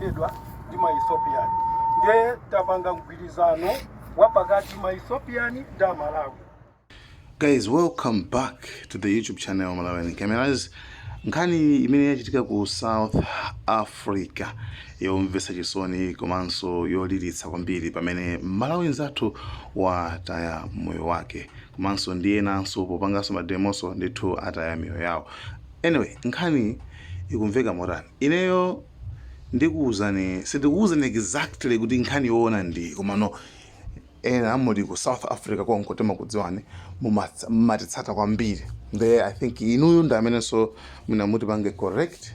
anaphedwa ndi ma Ethiopian. Ndiye tapanga mgwirizano wa pakati ma Ethiopian ndi Amalawi. Guys, welcome back to the YouTube channel Malawian Cameras. Nkhani imene yachitika ku South Africa yomvetsa chisoni komanso yolilitsa kwambiri pamene Malawi nzathu wataya moyo wake komanso ndi enanso popanganso mademonso ndithu ataya miyoyo yawo. Anyway, nkhani ikumveka motani? Ineyo ndikuwuzani, sindikuwuzani exactly kuti nkhani yoona ndi komano ena muli ku South Africa konko timakudziwani, mumatitsata kwambiri, nde I think inuyo ndi amenenso mwina mutipange correct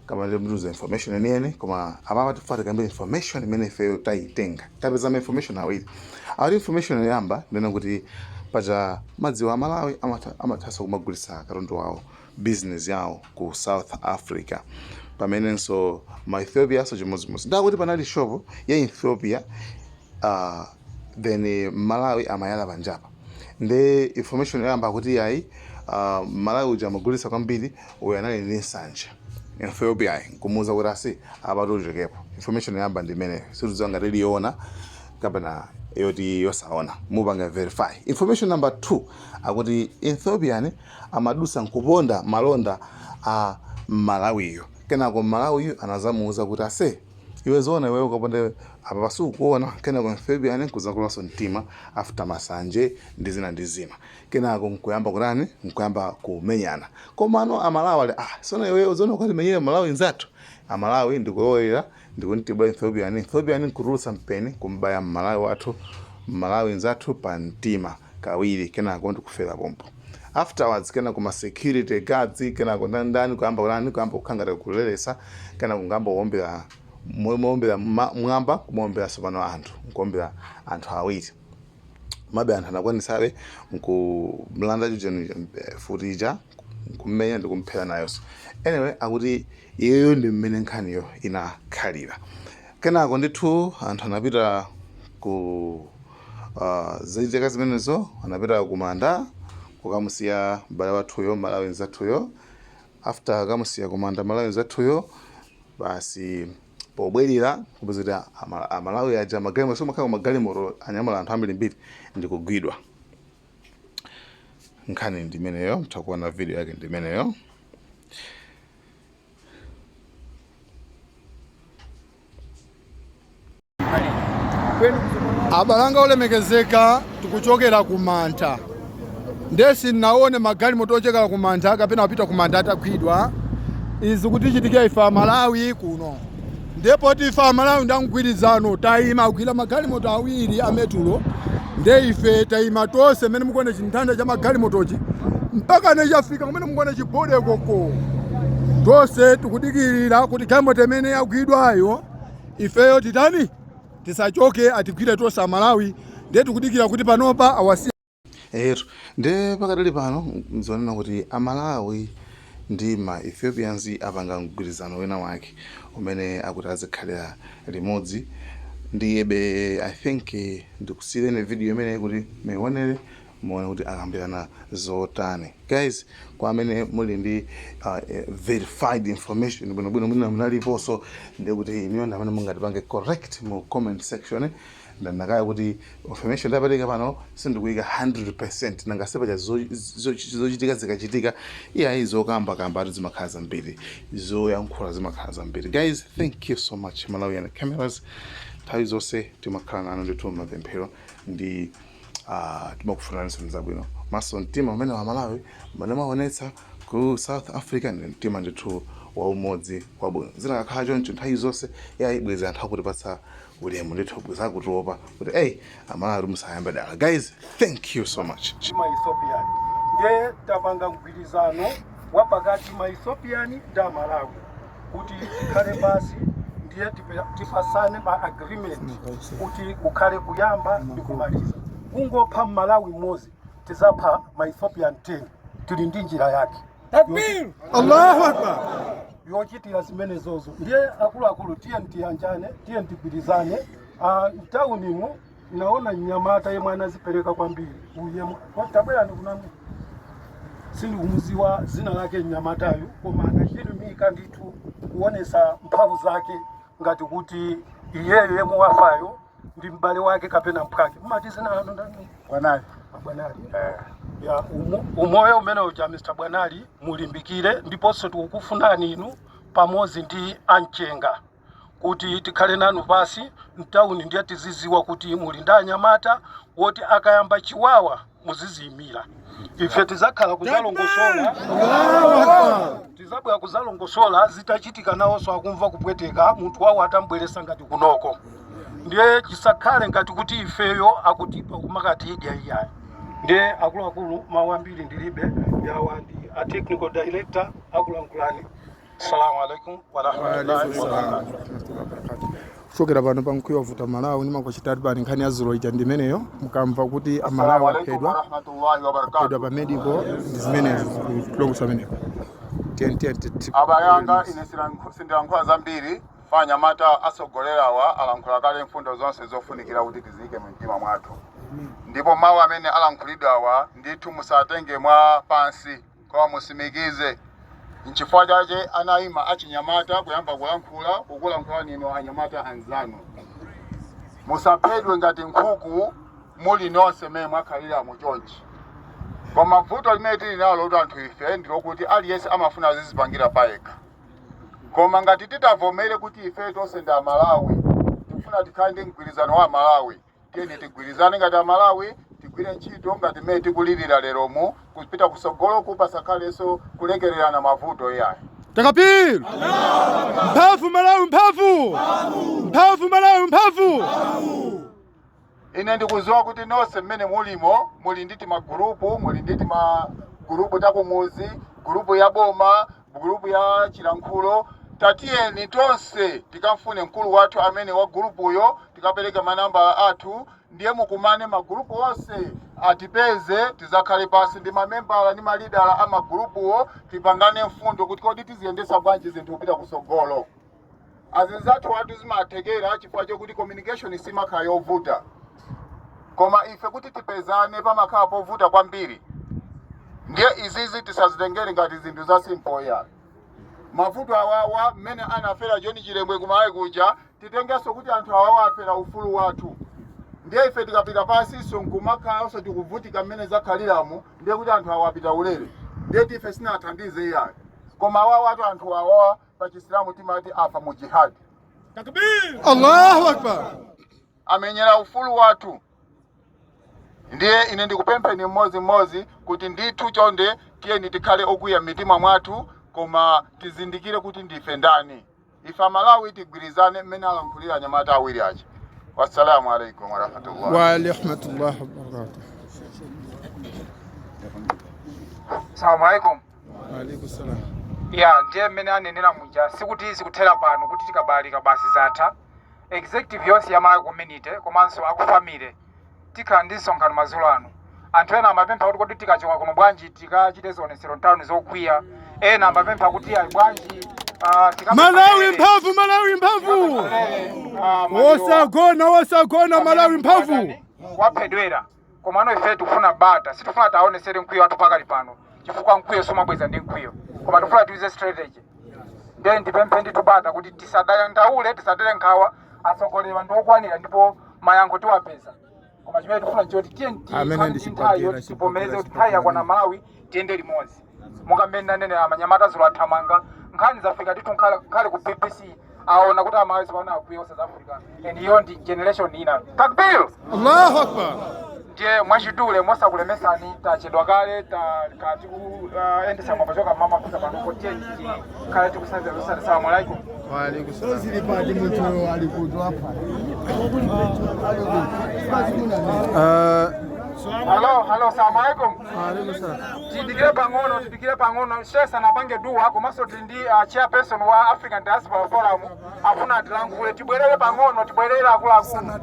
kama ndi mutiuza information yeniyeni. Koma apapa tifuna tikambe information imene ifeyo tayitenga, tapeza ma information awiri awiri. Information yoyamba ndinena kuti paja madziwa Amalawi amathanso kumagulitsa katundu wawo, business yawo ku South Africa, pamenenso ma Ethiopia so chimodzimodzi. Ndakuti panali shop ya Ethiopia, then Malawi amayala panjapa. Nde information yoyamba kuti yayi, Malawi uja amagulitsa kwambiri, uyu anali ndi nsanje Ethiopia nkumuuza kuti asi apa tuchokepo. Information yoyamba ndi imeneyo, situdziwa ngati ili yoona kapena yoti yosaona, mupanga verify. Information number 2 akuti Ethiopian amadusa nkuponda malonda a Malawiyo, kenako Malawiyo anazamuuza kuti ase iwe zoona iweyo ukaponde apa pasukuona. Kenako Ethiopian nkuzakulanso mtima after masanje ndi zina ndi zina, kenako nkuyamba kutani, nkuyamba kumenyana. Komano Amalawi ali ah, sona iweyo zoona ukatimenyera Malawi nzathu? Amalawi ndikulowera ndikuntibula Ethiopian, Ethiopian nkutulutsa mpeni kumbaya Mmalawi wathu, Mmalawi nzathu pa mtima kawiri, kenako ndikufera pompo. Afterwards kenako ma security guards, kenako ndani kuyamba kutani, kuyamba kukhala ngati kulelesa, kenako kuyamba kuombera, mombera mwamba, kumaombera pano anthu, nkuombera anthu awiri. Mabe anthu anakwanisabe nkumlanda chujeni futija, nkummenya ndi kumphera nayonso. Anyway, akuti iyoyo ndi mmene nkhaniyo inakhalira. Kenako ndithu anthu anapita ku zachitika zimenezo, anapita kumanda kukamusiya m'bale wathuyo, Malawi nzathuyo. After akamusiya kumanda Malawi nzathuyo, basi pobwerera kupeza kuti Amalawi aja magalimoto somakhala magalimoto anyamula anthu ambirimbiri ndikugwidwa. Nkhani ndi imeneyo, mutha kuona video yake ndi imeneyo. Abalanga olemekezeka, tikuchokera ku manda nde sinaone magalimoto ochokera ku manda kapena apita ku manda atagwidwa. Izi kutichitikira ife Amalawi kuno, ndipo ife Amalawi ndi amgwirizano tayima agwira magalimoto awiri a Metro, nde ife tayima tonse mmene mukuona chintanda cha magalimotochi mpaka nechafika kumene mukuona chibode koko. Tonse tikudikirira kuti galimoto imene yagwidwayo ifeyo titani, tisachoke, atigwire tonse Amalawi. Ndiye tikudikira kuti panopa awasiya. Etu, nde pakadali pano nzonena kuti Amalawi ndi ma Ethiopians apanga mgwirizano wina wake umene akuti azikhalira limodzi. Ndiyebe I think ndikusiyireni video imeneyi kuti muionere, muone kuti akambirana zotani. Guys, kwa amene muli ndi verified information bwinobwino, mwina munaliponso, ndiye kuti inuyo ndi amene mungatipange correct mu comment section. Ndanakaya kuti information ndapereka pano sindikuyika 100%, nanga sepacha zochitika zikachitika iyayi, zokamba kamba ati zimakhala zambiri, zoyankhula zimakhala zambiri. Guys, thank you so much. Malawian Cameras nthawi zonse timakhala nanu ndithu mapemphero ndi timakufunirani zinthu zabwino. Maso mtima umene wa Malawi umene maonetsa ku South Africa ndi mtima ndithu wa umodzi wabwino. Zinakakhala choncho nthawi zonse yayi, bwezi anthu akutipatsa ulemu ndithu, bwezi akutiopa kuti eyi, Amalawi musayambe dala. Guys, thank you so much. Ndi ma Ethiopian. Ndiye tapanga mgwirizano wa pakati ma Ethiopian ndi Amalawi kuti tikhale pasi, ndiye tipasane ma agreement kuti kukhale kuyamba ndi kumaliza. Kungopha Mmalawi mmodzi, tizapha ma Ethiopian 10. Tili ndi njira yake. Takbir! Allahu Akbar! Yochitira zimenezozo. Ndiye akuluakulu, tiye tiyanjane, tiye tigwirizane. Mtaunimo naona mnyamata yemwe anazipereka kwambiri uyu, tabwerani kunanu. Sindikumuziwa zina lake mnyamatayu, koma anachilimika ndithu kuonesa mphamvu zake. Ngati kuti iyeyo yemwe wafayo ndi m'bale wake kapena mphwake. Mumati zina lanu ndani? Bwanali. Bwanali. Ya, umoyo umene uja, Mr Bwanali, mulimbikire. Ndiponso tikukufunani inu pamodzi ndi amchenga kuti tikhale nanu pasi mtawuni, ndiye tiziziwa kuti muli ndi anyamata woti akayamba chiwawa muziziyimira. Ife tizakhala kuzalongosola, tizabwera kuzalongosola zitachitika. Nawonso akumva kupweteka munthu wawo atambweresa ngati kunoko, ndiye chisakhale ngati kuti ifeyo akutipa kumakatidya, iyayi. Ndiye akuluakulu, mawu ambiri ndilibe. Yawa ndi a technical director akulankhulani. Assalamu alaikum warahmatullahi wabarakatuh. Kuchokera pano pa Mkwiyo Wavuta Malawi ndi makuchitatu pani nkhani ya dzulo ija ndimeneyo. Mukamva kuti Amalawi aphedwa, Warahmatullahi wabarakatuh. aphedwa pa medical, ndi zimenezo kulongosa ameneko. Tiye tiye. Abale anga, ine sindilankhula zambiri. Anyamata asogolerawa alankhula kale mfundo zonse zofunikira kuti tiziyike mu mtima mwathu, ndipo mawu amene alankhulidwawa ndithu musatenge mwa pansi koma musimikize. Nchifukwa chache anayima achinyamata kuyamba kulankhula, kukulankhulani inu anyamata anzanu. Musaphedwe ngati nkhuku muli nonse mmene mwakhalira muchonchi. Koma vuto limene tili nalo kuti anthu ife ndilokuti aliyense amafuna azizipangira payekha. Koma ngati titavomere kuti ife tonse ndi Amalawi, tikufuna tikhale ndi mgwirizano wa Amalawi, tiyeni tigwirizane ngati Amalawi, tigwire ntchito ngati mmene tikulirira leromu kupita kusogoloku, pasakhalenso kulekererana mavuto, iyayi. Takbir! Mphamvu Malawi, mphamvu! Mphamvu Malawi, mphamvu! Ine ndikuziwa kuti nonse mmene mulimo muli ndi timagulupu, muli ndi timagulupu takumuzi, gulupu ya boma, gulupu ya chilankhulo. Tatiyeni tonse tikamfune mkulu wathu amene wa gulupuyo, tikapereke manambala athu, ndiye mukumane magulupu onse atipeze, tizakhale pasi ndi mamembala ndi malidala a magulupuwo, tipangane mfundo kuti kodi tiziyendesa bwanji zinthu kupita kusogolo. Azinzathu athu zimathekera chifukwa chokuti communication simakhala yovuta, koma ife kuti tipezane pamakhala povuta kwambiri. Ndiye izizi tisazitengere ngati zinthu za simple ya mavuto awawa. Mmene anafera John Chilembwe kumalawi kuja, titengenso kuti anthu awawa afera ufulu wathu. Ndiye ife tikapita pansinso nkumakhalanso tikuvutika mmene zakhaliramu, ndiye kuti anthu awa apita ulere, ndiye kuti ife sinathandize, iyayi. Koma awawa atu, anthu awawa pa Chisilamu timati afa mu jihadi. Allahu akbar! Amenyera ufulu wathu. Ndiye ine ndikupempheni mmodzimmodzi kuti ndithu chonde tiyeni tikhale okwiya m'mitima mwathu, koma tizindikire kuti ndife ndani. Ife Amalawi tigwirizane mmene alankhulira anyamata awiri aja. Wassalamu alaikum warahmatullahi. Wa rahmatullahi wa barakatuh. Salamu alaikum. Wa alaikum salam. Ya, ndiye mmene anenera muja, sikuti zikuthera pano kuti tikabalika basi zatha. Executive yonse ya Malawi community komanso aku family tikhala ndi msonkhano madzulo ano. Anthu ena amapempha kuti kodi tikachoka kuno bwanji tikachite zionetsero mtawuni zokwiya. Ena amapempha kuti ayi, bwanji Malawi mphamvu, Malawi mphamvu! Wosagona, wosagona, Malawi mphamvu! Waphedwera. Komano ife tikufuna bata, sitifuna taonesere mkwiyo wathu pakali pano, chifukwa mkwiyo sumabweza ndi mkwiyo, koma tikufuna tiuze strategy. Ndiye ndipemphe ndithu bata kuti tisadandaule, tisatere nkhawa. Atsogoleri ndi okwanira ndipo mayankho tiwapeza, koma chimene tikufuna nchoti tiye Amene ndi tikhale ndi nthawi chipatira, yoti tivomereze kuti chipatira, nthawi yakwana, Malawi tiyende limodzi. Monga mmene ndanenera, amanyamata dzulo athamanga, nkhani zafika ndithu nkhale ku BBC, aona kuti Amalawi tsopano akwiya South Africa, and iyo ndi generation ina. Takbir! Allahu akbar! Ndiye mwachidule, mosakulemesani, tachedwa kale, takhala tikuyendesa mwambo choka mama kufika pano. Tiye tikhale tikusanzira zosati. Salamu alaikum. Wa alaikum salam. Zili pati munthu ali kuti wapha? Halo, halo, salamu alaikum. Wa alaikum salam. Tidikire pang'ono, tidikire pang'ono. Shesa napange duwa, komanso tili ndi chairperson wa African Diaspora Forum, afuna atilankhule. Tibwerere pang'ono, tibwerere akuluakulu,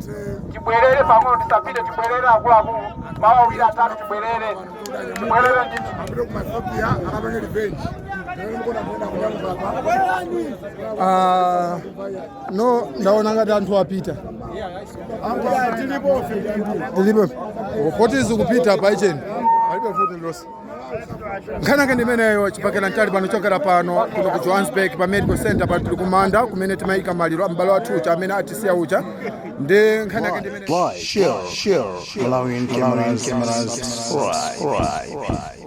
tibwerere pang'ono, tisapite, tibwerere akuluakulu, mawu awiri atatu, tibwerere, tibwerere ndithu. Apite ku Ethiopia akapange revenge. Ah, no, ndaona ngati anthu apita. Tilipo poti zikupita pa icheni, palibe vuto lilonse. Nkhani yake ndimeneyo. Chipakela mtali pano, chokera pano kuno ku Johannesburg pa medical center pano, tili kumanda kumene timayika maliro a m'bale wathu uja amene atisiya uja. Ndi nkhani yake ndimeneyo. Like, share, Malawian cameras, subscribe.